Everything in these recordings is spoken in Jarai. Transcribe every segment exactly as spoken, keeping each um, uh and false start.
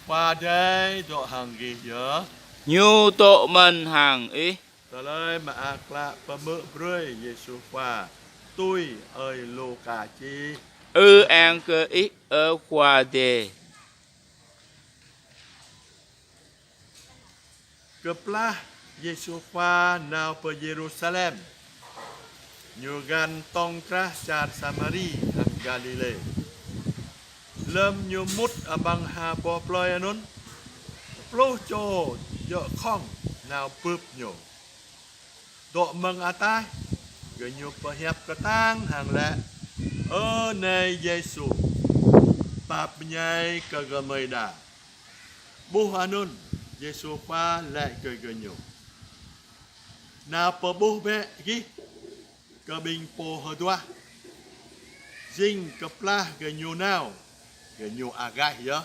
Khua Adai dŏ hăng gih yơh. Ñu dŏ mơ̆n hăng ih. Tơlơi mơak klă pơhmư̆ brơi Yêsu Khua tui ơi Luka čih. Ư-ang kơ ih, ơ Khua Adai. Kơplah Yêsu Khua nao pơ Yêrusalem, ñu găn tŏng krah čar Samari hăng Galilê. Lơm ñu mŭt amăng ha boh plơi anŭn, pluh čô djơ̆ khŏng nao bưp ñu. Dŏ mơ̆ng ataih, gơñu pơhiăp kơtang hăng laĭ: Ơ Nai Yêsu, pap mơñai kơ gơmơi đa. Ƀuh anŭn, Yêsu Khua laĭ kơ gơñu: Nao pơƀuh bĕ gih kơ ƀing pô hơduah. Jing kơplah gơñu nao, gơñu agaih yơh.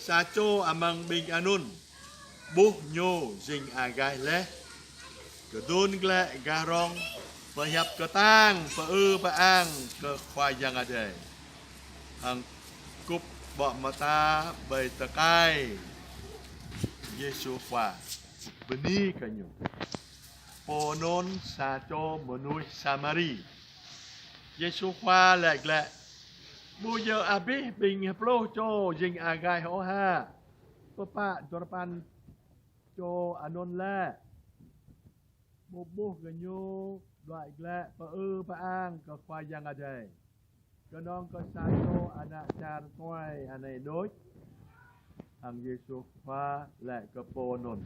Sa čô amăng ƀing anŭn ƀuh ñu jing agaih laih, kơdŭn glaĭ gah rŏng, pơhiăp kơtang pơư pơang kơ Khua Yang Adai, hăng kŭp ƀô̆ mơta ƀơi tơkai Yêsu Khua, bơni kơ ñu. Pô anŭn sa čô mơnuih Samari. Yêsu Khua laĭ glaĭ: Ƀu djơ̆ abih ƀing pluh čô jing agaih ôh hă? Pơpă duarơpăn čô anŭn lĕ? Ƀu ƀuh gơñu đuaĭ glaĭ pơư pơang kơ Khua Yang Adai, kơnơ̆ng kơ sa čô ană čar tuai anai đôč? Hăng Yêsu Khua laĭ kơ pô anŭn: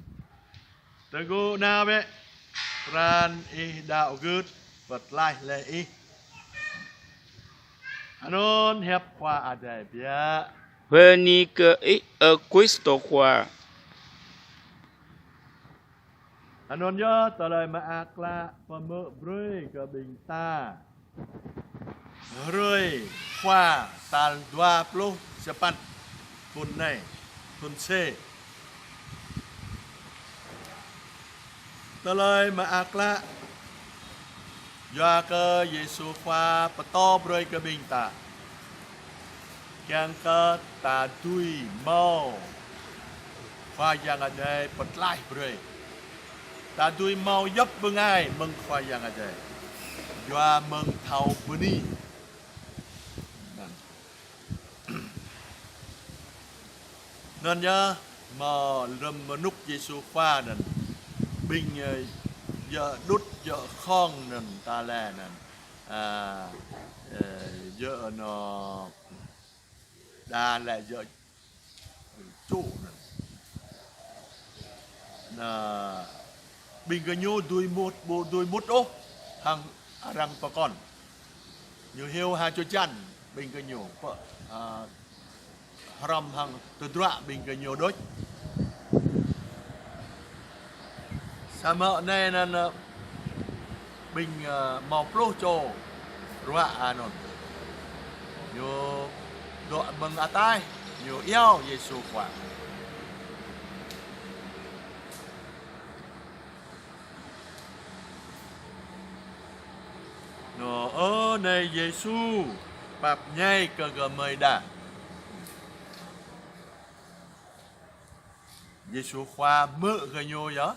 Tơgŭ nao bĕ, pran ih đaŏ gưt pơtlaih laih ih. Anŭn hiăp Khua Adai biă. Bơni kơ ih, ơ Krist Khua. Anŭn yơh tơlơi mơak klă pơhmư̆ brơi kơ ƀing ta. Hrơi Khua tal dua pluh sapăn thŭn anai, thŭn C. Tơlơi mơak klă yua kơ Yêsu Khua pơtô brơi kơ ƀing ta, kiăng kơ ta dưi hmâo Khua Yang Adai pơtlaih brơi. Ta dưi hmâo djŏp bơngai mơ̆ng Khua Yang Adai, yua mơ̆ng thâo bơni. Anŭn yơh, mơ̆ lơm mơnŭk Yêsu Khua anŭn, ƀing, ơ, djơ̆ đŭt, djơ̆ khŏng anŭn, ta laĭ anŭn, a, ơ, djơ̆ anŏ, đa laĭ djơ̆ čô anŭn. Anŭn, ƀing gơñu dưi mŭt, ƀu dưi mŭt ôh hăng arăng pơkŏn. Ñu hyu ha čô čan ƀing gơñu pơ, a, hrŏm hăng tơdruă ƀing gơñu đôč. Samơ̆ anai anŭn, ơ, ƀing, ơ, hmâo pluh čô ruă anŭn. Ñu dŏ mơ̆ng ataih, ñu iâu Yêsu Khua. Anŭn: Ơ Nai Yêsu, pap mơñai kơ gơmơi đa. Yêsu Khua hmư̆ gơñu yơh.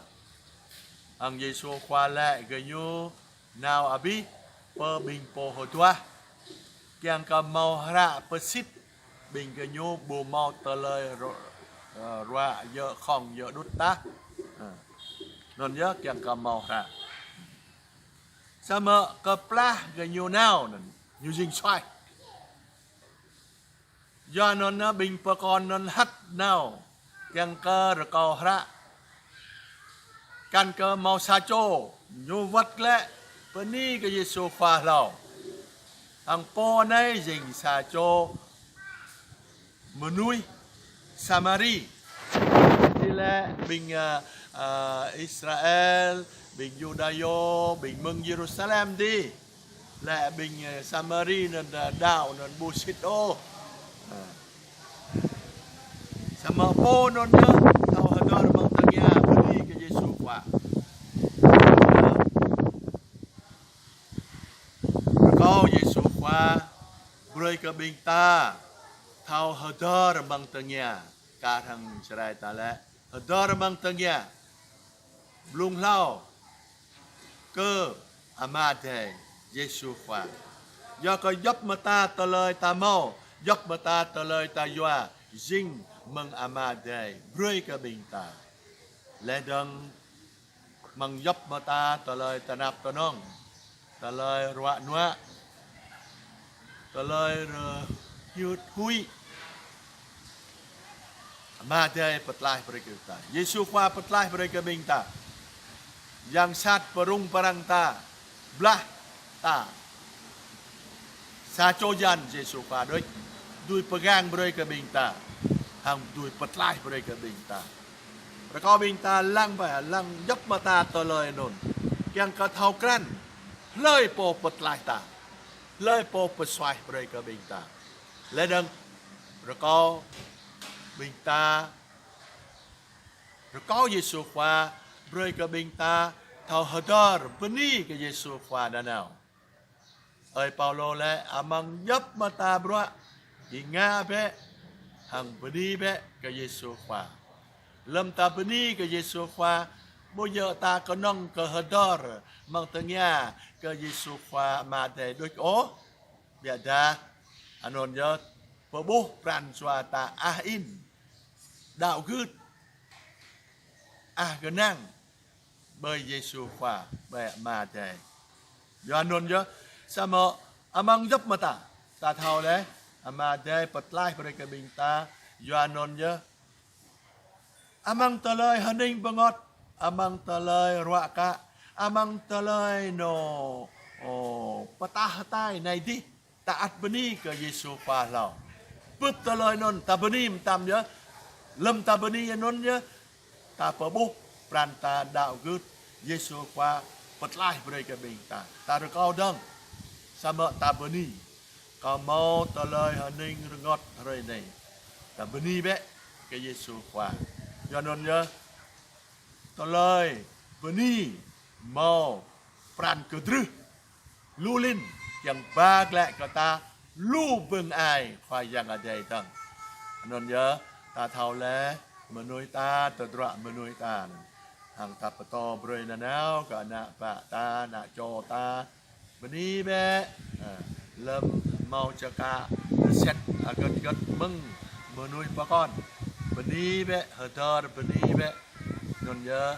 Hăng Yêsu Khua laĭ gơñu nao abih pơ ƀing pô hơduah, kiăng kơ hmâo hră pơsit ƀing gơñu ƀu hmâo tơlơi ru-, ơ, ruă djơ̆ khŏng djơ̆ đŭt tah. Ơ. Anŭn yơh kiăng kơ hmâo hră. Samơ̆ kơplah gơñu nao anŭn, ñu jing suaih. Yua anŭn ƀing pơkŏn anŭn hăt nao kiăng kơ rơkâo hră, kăn kơ hmâo sa čô, ñu wơ̆t glaĭ bơni kơ Yêsu Khua hlâo. Hăng pô anai jing sa čô mơnuih Samari. Či laĭ ƀing, ơ, ơ, Israel, ƀing Yuđa yơh, ƀing mơ̆ng Yêrusalem dih. Laĭ ƀing, ơ, Samari anŭn, ơ, đaŏ anŭn ƀu sĭt ôh. Ơ. Samơ̆ pô anŭn yơh thâo hơdơr mơ̆ng tơngia bơni kơ Yêsu Khua. Rơkâo Yêsu Khua brơi kơ ƀing ta thâo hơdơr amăng tơngia, kar hăng Jrai ta lĕ hơdơr amăng tơngia. Blung hlâo kơ Ama Adai Yêsu Khua. Yua kơ djop mơta tơlơi ta hmâo, djop mơta tơlơi ta yua, jing mơ̆ng Ama Adai brơi kơ ƀing ta. Lĕ dơ̆ng mơ̆ng djop mơta tơlơi tơnap tơnong, tơlơi ruă nuă, tơlơi rơhyưt huĭ. Ama Adai pơtlaih brơi kơ ta. Yêsu Khua pơtlaih brơi kơ ƀing ta. Yang sat pơrŭng pơrăng ta, blah ta. Sa čô jăn Yêsu Khua đôč dưi pơgang brơi kơ ƀing ta, hăng dưi pơtlaih brơi kơ ƀing ta. Rơkâo ƀing ta lăng ba, lăng djop mơta tơlơi anŭn, kiăng kơ thâo krăn hlơi pô pơtlaih ta, hlơi pô pơsuaih brơi kơ ƀing ta. Lĕ dơ̆ng rơkâo ƀing ta, rơkâo Yêsu Khua brơi kơ ƀing ta thâo hơdơr bơni kơ Yêsu Khua nanao. Ơi Paulô lĕ amăng djop mơta bruă, ih ngă bĕ hăng bơni bĕ kơ Yêsu Khua. Lơ̆m ta bơni kơ Yêsu Khua, ƀu djơ̆ ta kơnơ̆ng kơ hơdơr amăng tơngia kơ Yêsu Khua Ama Adai đôč ôh. Biă dah, anŭn yơh pơƀuh pran jua ta ah in, đaŏ gưt, ah gơnang ƀơi Yêsu Khua, ƀơi Ama Adai. Yua anŭn yơh, samơ̆ amăng djop mơta, ta thâo lĕ, Ama Adai pơtlaih brơi kơ ƀing ta, yua anŭn yơh, amăng tơlơi hơning bơngơ̆t, amăng tơlơi ruă kă, amăng tơlơi nô, ô, pơtah hơtai anai adih, ta ăt bơni kơ Yêsu Khua hlâo. Pưt tơlơi anŭn ta bơni mơtam yơh. Lơ̆m ta bơni anŭn yơh, ta pơƀuh pran ta đaŏ gưt, Yêsu Khua pơtlaih brơi kơ ƀing ta. Ta rơkâo dơ̆ng, samơ̆ ta bơni. Kâo hmâo tơlơi hơning rơngôt hrơi anai. Ta bơni bĕ kơ Yêsu Khua. Yua anŭn yơh, tơlơi bơni hmâo pran kơdrưh lu lin, kiăng ba glaĭ kơ ta lu bưng ai Khua Yang Adai dơ̆ng. Anŭn yơh, ta thâo lĕ, mơnuih ta, tơdruă mơnuih ta. Hăng ta pơtô brơi nanao kơ ană bă ta, ană čô ta, bơni bĕ, ơ, lơ̆m hmâo čơkă, sĕt hơgĕt hơgĕt mơ̆ng mơnuih pơkŏn. Bơni bĕ, hơdơr bơni bĕ. Anŭn yơh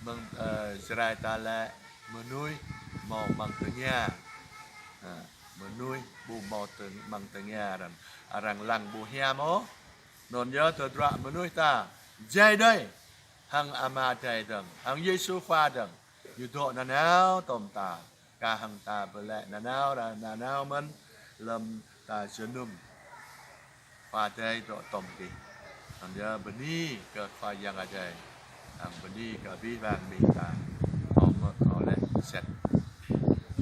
mơ̆ng, ơ, Jrai ta lĕ mơnuih hmâo amăng tơngia. Ơ, mơnuih ƀu hmâo tơ-, amăng tơngia arăng, arăng lăng ƀu hiam ôh. Anŭn yơh tơdruă mơnuih ta, jai đơi hăng Ama Adai dơ̆ng, hăng Yêsu Khua dơ̆ng. Ñu dŏ nanao tom ta, kar hăng ta pơlĕ nanao, nanao mơ̆n lơ̆m ta jơnum. Khua Adai dŏ tom gih. Anŭn yơh bơni kơ Khua Yang Adai. Hăng bơni kơ abih bang ƀing ta. Hmâo mơ̆ hmâo lĕ sĕt.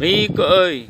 Ƀing gơ̆ ơi,